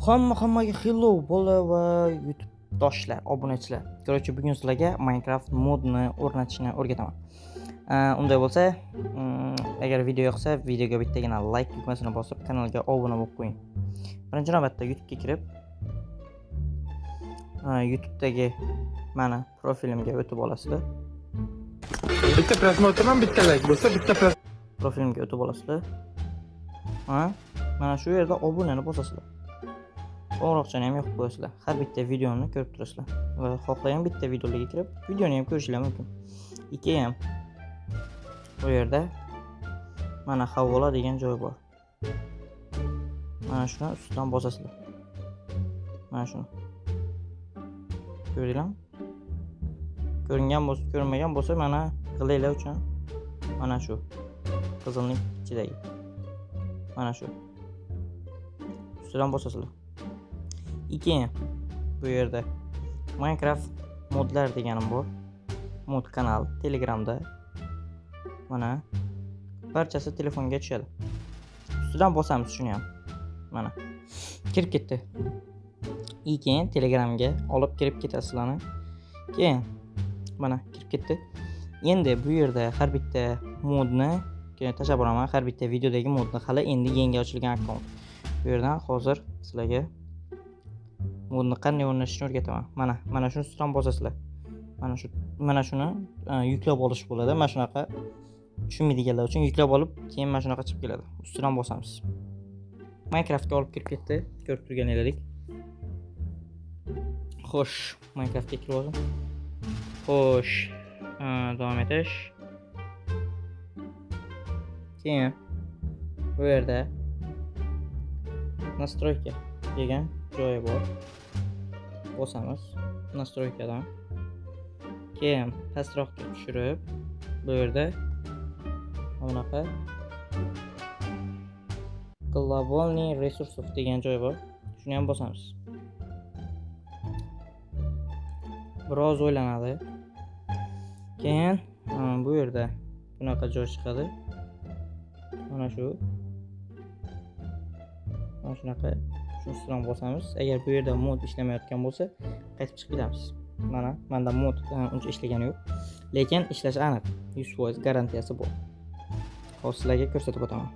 Hamma hammaga hello, bola va YouTube doshlar, obunachilar. Короче, bugun sizlarga Minecraft modni o'rnatishni o'rgataman. Unday bo'lsa, agar video yoqsa, videoga bittagina like tugmasini bosib, kanalga obuna bo'lib qo'ying. Birinchi navbatda YouTube'ga kirib, YouTube'dagi mani profilimga o'tib olasizlar. Bitta просмотр ham bitta like bo'lsa, bitta Profilimga o'tib olasizlar. Ha, mana shu yerda obunani bosasizlar. Qo'ng'iroqchani ham yoqib qo'yasizlar. Har bitta videoni ko'rib turasizlar. Va xohlagan bitta videolarga kirib, videoni ham ko'rishinglar mumkin. Keyin bu yerda mana havola degan joy bor. Mana shuni ustidan bosasizlar. Mana shuni. Ko'rdinglarmi? Ko'ringan bo'lsa, ko'rinmagan bo'lsa, mana g'ilaylar uchun mana shu qizilning ichidagi. Mana shu. Ustidan bosasizlar. Keyin bu yerda Minecraft modlar deganim bor. Mod kanal Telegramda. Mana barchasi telefonga tushadi. Ustidan bosamiz shuni ham. Mana. Kirib ketdi. Keyin Telegramga olib kirib ketasizlarni. Keyin mana kirib ketdi. Endi bu yerda har bitta modni keyin tashlab boraman. Har bitta videodagi modni, hali endi yangi ochilgan akkaunt. Bu yerdan hozir sizlarga modni qanday o'rnatishni o'rgataman. Mana shuni ustidan bosasizlar. Mana shuni yuklab olish bo'ladi. Mana shunaqa tushunmaydiganlar uchun yuklab olib, keyin mana shunaqa chiqib keladi. Ustidan bosamiz. Minecraftga olib kirib ketdi, ko'rib turganingizdek. Xo'sh, Minecraftga kirib oldim. Xo'sh, davom etish. Keyin bu yerda настройка degan joyi bor. Bosamiz настройка dan. Keyin pastroqqa tushirib, bu yerda bunaqa глобальный ресурсов degan joy bor. Shuni ham bosamiz. Biroz o'ylanadi. Keyin bu yerda bunaqa joy chiqadi. Mana shu. Mana shunaqa, shu ustidan bosamiz. Agar bu yerda mod ishlamayotgan bo'lsa, qaytib chiqib ketamiz. Mana menda mod uncha ishlagani yo'q. Lekin ishlashi aniq. 100% garantiyasi bor. Hozir sizlarga ko'rsatib o'taman.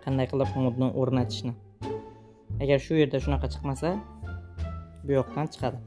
Qanday qilib modni o'rnatishni. Agar shu yerda shunaqa chiqmasa, bu yoqdan chiqadi.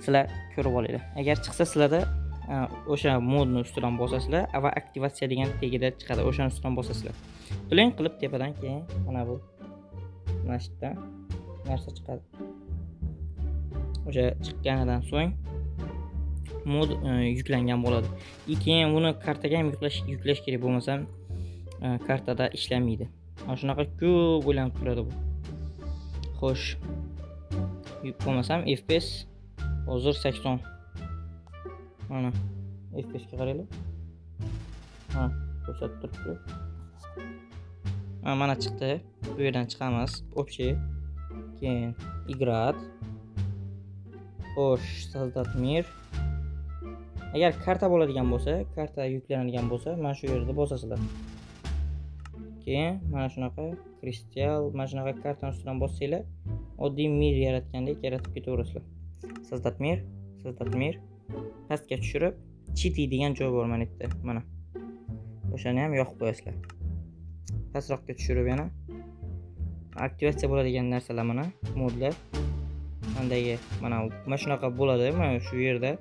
Sizlar ko'rib olinglar. Agar chiqsa, sizlarda o'sha modni ustidan bosasizlar va aktivatsiya degan tagida chiqadi. O'shani ustidan bosasizlar. Pling qilib tepadan keyin mana bu, mana shu yerdan narsa chiqadi. O'sha chiqqanidan so'ng mod yuklangan bo'ladi. И keyin uni kartaga ham yuklash kerak, bo'lmasam kartada ishlamaydi. Mana shunaqa ko'p o'ylanib turadi bu. Xo'sh. Bo'lmasam FPS hozir 80. Mana FPS ga qaranglar. Ha, ko'rsatib turibdi. Ha, mana chiqdi. Bu yerdan chiqamiz. Общий. Keyin играть. Xo'sh, создать мир. Agar karta bo'ladigan bo'lsa, karta yuklanadigan bo'lsa, mana shu yerda bosasizlar. Keyin mana shunaqa kristal, mana shunaqa kartani ustidan bossanglar, oddiy мир yaratgandek yaratib ketaverasizlar. Создать мир, создать мир. Pastga tushirib, читы degan joy bor mana yerda, mana. O'shani ham yoqib qo'yasizlar. Pastroqqa tushirib, yana aktivatsiya bo'ladigan narsalar, mana modlar. Mandagi mana shunaqa bo'ladi, mana shu yerda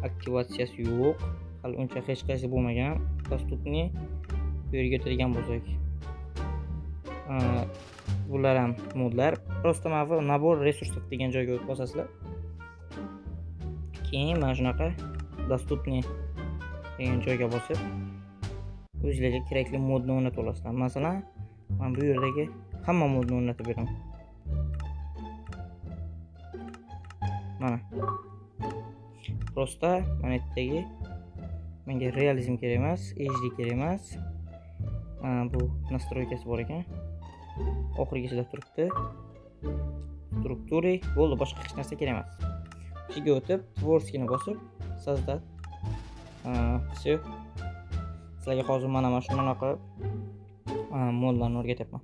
aktivatsiyasi yo'q. Hali uncha hech qaysi bo'lmagan. Доступный bu yerga o'tadigan bo'lsak, bular ham modlar. Просто mana bu набор ресурсов degan joyga o'tib bosasizlar. Keyin mana shunaqa доступный degan joyga bosib, o'zinglarga kerakli modni o'rnatib olasizlar. Masalan, mana bu yerdagi hamma modni o'rnatib beraman. Mana. Просто mana yerdagi menga realizm kerak emas, HD kerak emas. Bu настройка si bor ekan. Oxirgisida turibdi. Strukturi bo'ldi, boshqa hech narsa kerak emas. Ichiga o'tib, творческий ni bosib, создать. Всё. Sizlarga hozir mana shunaqa modlarni o'rgatyapman.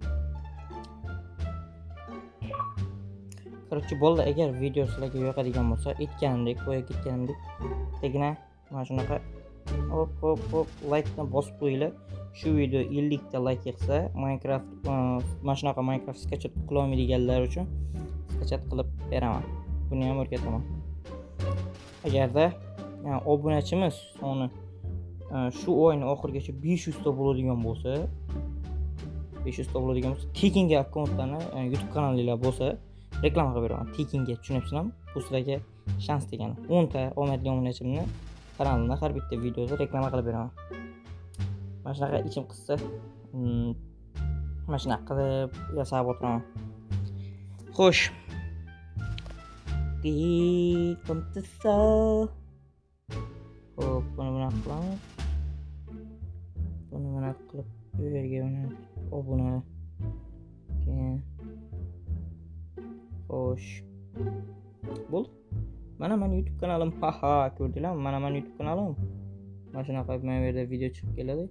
Короче, bolalar, agar video sizlarga yoqadigan bo'lsa, aytganimdek, boya ketganimdek, bittagina mana shunaqa hop hop hop like'dan bosib qo'yinglar. Shu video 50 ta like yig'sa, Minecraft mana shunaqa Minecraft skachat qila olmaydiganlar uchun skachat qilib beraman. Buni ham o'rgataman. Agarda obunachimiz soni shu oyning oxirigacha 500 ta bo'ladigan bo'lsa, 500 ta bo'ladigan bo'lsa, tekinga akkauntlarni YouTube kanalinglar bo'lsa, reklama qilib beraman. Tekinga, tushunyapsizlarmi? Bu sizlarga shans degani. 10 ta omadli obunachimni kanalini har bitta videoda reklama qilib beraman. Mana shunaqa ichim qissa, mana shunaqa qilib yasab o'tiraman. Xo'sh. Xo'p, buni bunaqa qilamiz. Buni bunaqa qilib bu yerga buni obuna. Keyin xo'sh. Bo'ldi. Mana meni YouTube kanalim. Ha ha, ko'rdinglarmi? Mana meni YouTube kanalim. Mana shunaqa mana bu yerda video chiqib keladi.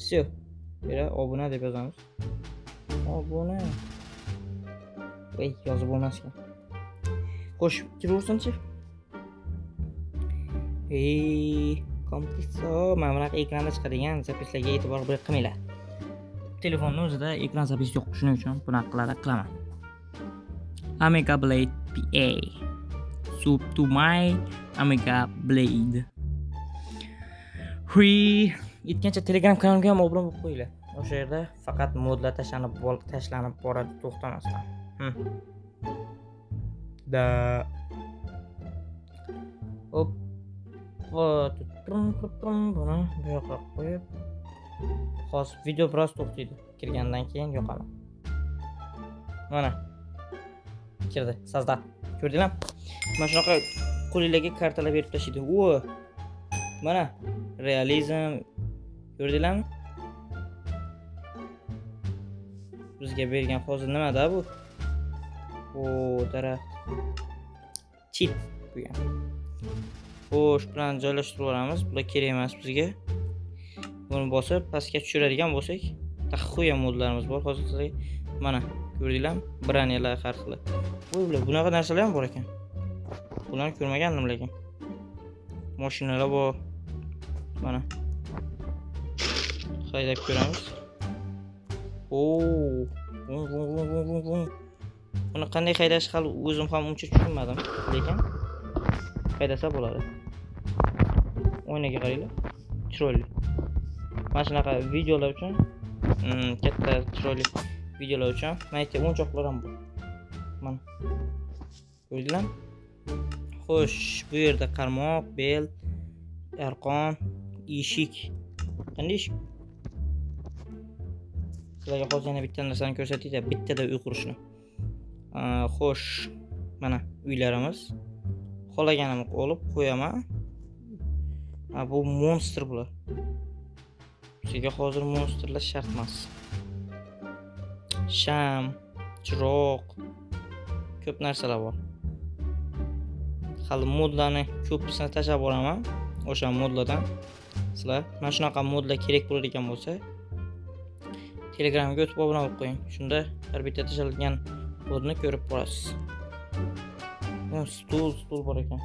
Всё. Bu yerga obuna deb yozamiz. Obuna. Ey, yozib bo'lmas ekan. Xo'sh, kiraversinchi. Ey, komplekso, mana bunaqa ekranda chiqadigan zapislarga e'tibor qilmanglar. Telefonni o'zida ekran zapis yo'q, shuning uchun bunaqalarni qilaman. Amiga Blade PA. Sub to my Amiga Blade. Hui, aytgancha Telegram kanalimga ham obuna bo'lib qo'yinglar. O'sha yerda faqat modlar tashlanib boradi to'xtamasdan. Da. Hop. Buni bu yoqqa qo'yib, hozir video biroz to'xtaydi. Kirgandan keyin yoqaman. Mana. Kirdi. Sazda. Ko'rdinglarmi? Mana shunaqa qo'linglarga kartalar berib tashlaydi. O! Mana realizm. Ko'rdinglarmi? Bizga bergan hozir nimada bu? O, daraxt. Chit bu ham. Xo'sh, bilan joylashtirib yuboramiz. Bular kerak emas bizga. Buni bosib pastga tushiradigan bo'lsak, taxuya modlarimiz bor hozir sizlarga. Mana ko'rdinglarmi? Braniyalar har xil. Voy, bular bunaqa narsalar ham bor ekan. Bularni ko'rmagandim lekin. Mashinalar bor. Mana. Haydab ko'ramiz. Oo, vung vung vung vung vung vung. Buni qanday haydash hali o'zim ham uncha tushunmadim, lekin haydasa bo'ladi. Oynaga qaranglar, chiroyli. Mana shunaqa videolar uchun, katta chiroyli videolar uchun mana yerda o'yinchoqlar ham bor. Mana. Ko'rdinglarmi? Xo'sh, bu yerda qarmoq, bel, arqon, eshik. Qanday eshik? Sizlarga hozir yana bitta narsani ko'rsatayda, bittada uy qurishni. Xo'sh, mana uylarimiz. Xohlaganimni olib qo'yaman. Ha, bu monster bular. Sizga hozir monsterlar shart emas. Sham, chiroq, ko'p narsalar bor. Hali modlarni ko'pisini tashlab boraman. O'sha modlardan sizlar mana shunaqa modlar kerak bo'ladigan bo'lsa, Telegramga o'tib obuna bo'lib qo'ying. Shunda har bitta tashlangan modni ko'rib borasiz. Stul bor ekan.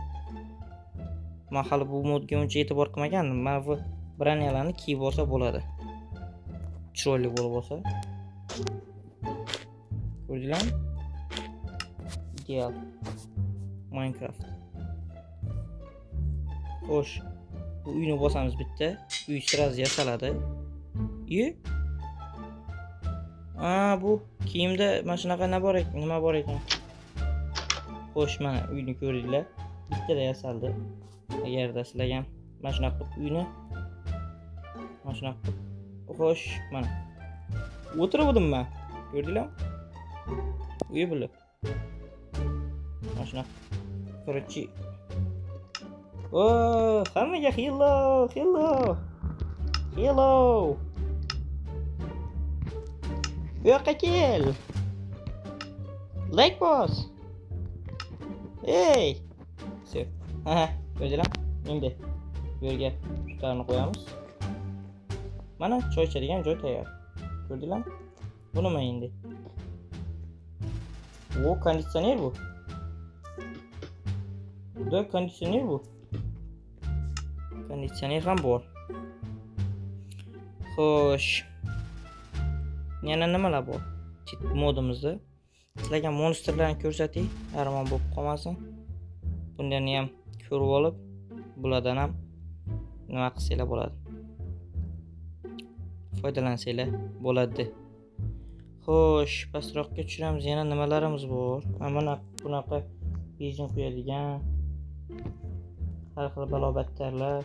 Men hali bu modga uncha e'tibor qilmagandim. Mana bu braniyalarni kiyib olsa bo'ladi. Chiroyli bo'lib olsa. Ko'rdinglarmi? Ideal. Minecraft. Xo'sh, bu uyni bosamiz bitta. Uy sразу yasaladi. Iye. A, bu kiyimda mana shunaqa nima bor ekan, nima bor ekan. Xo'sh, mana uyni ko'rdinglar. Bittada yasaldi. Agarda sizlarga ham mana shunaqa qilib uyni mana shunaqa qilib, xo'sh, mana o'tiribdim men. Ko'rdinglarmi? Uyi bular. Mana shunaqa. Короче, o, hammaga hello, hello. Hello. Bu yoqqa kel. Like bos. Ey. Всё. Ha, ko'rdinglarmi? Endi bu yerga sutlarni qo'yamiz. Mana choy ichadigan joy tayyor. Ko'rdinglarmi? Bu nima endi? O konditsioner bu. Da konditsioner bu. Konditsioner ham bor. Xo'sh. Yana nimalar bor? Cheat modimizda. Sizlarga monsterlarni ko'rsatay, armon bo'lib qolmasin. Bundan ham ko'rib olib, bulardan ham nima qilsanglar bo'ladi. Foydalansanglar bo'ladi. Xo'sh, pastroqqa tushiramiz. Yana nimalarimiz bor? Mana bunaqa benzin quyadigan har xil balobattarlar.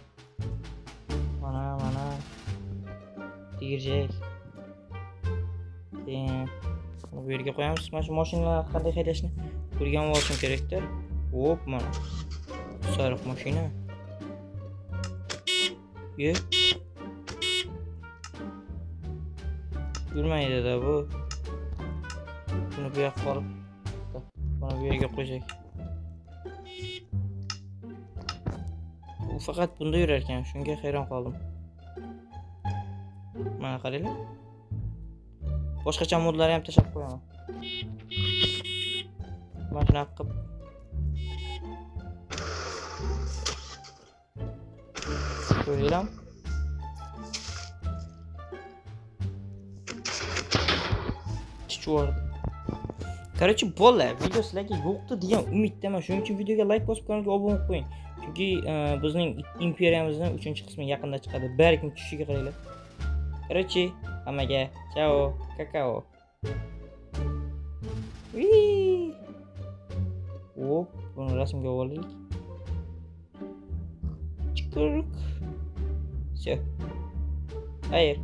Mana digirjak. Keyin bu yerga qo'yamiz. Mana shu mashinalar qanday haydashni ko'rgan bo'lishim kerakda. Hop, mana sariq mashina. Ye. Yurmaydi-da bu. Buni bu yoqqa olib, buni bu yerga qo'ysak. U faqat bunda yurar ekan, shunga hayron qoldim. Mana qaranglar. Boshqacha modlarni ham tashlab qo'yaman. Mana shunaqa qilib. Ko'ringlar. Chichvordi. Короче, bolalar, video sizlarga yoqdi degan umiddaman. Shuning uchun videoga like bosib, kanalga obuna bo'lib qo'ying. Chunki bizning imperiyamizning 3-qismi yaqinda chiqadi. Balkim tushishiga qaranglar. Короче, hammaga chao, kakao. Hop, buni rasmga olaylik. Chiqirk. Всё. Xayr.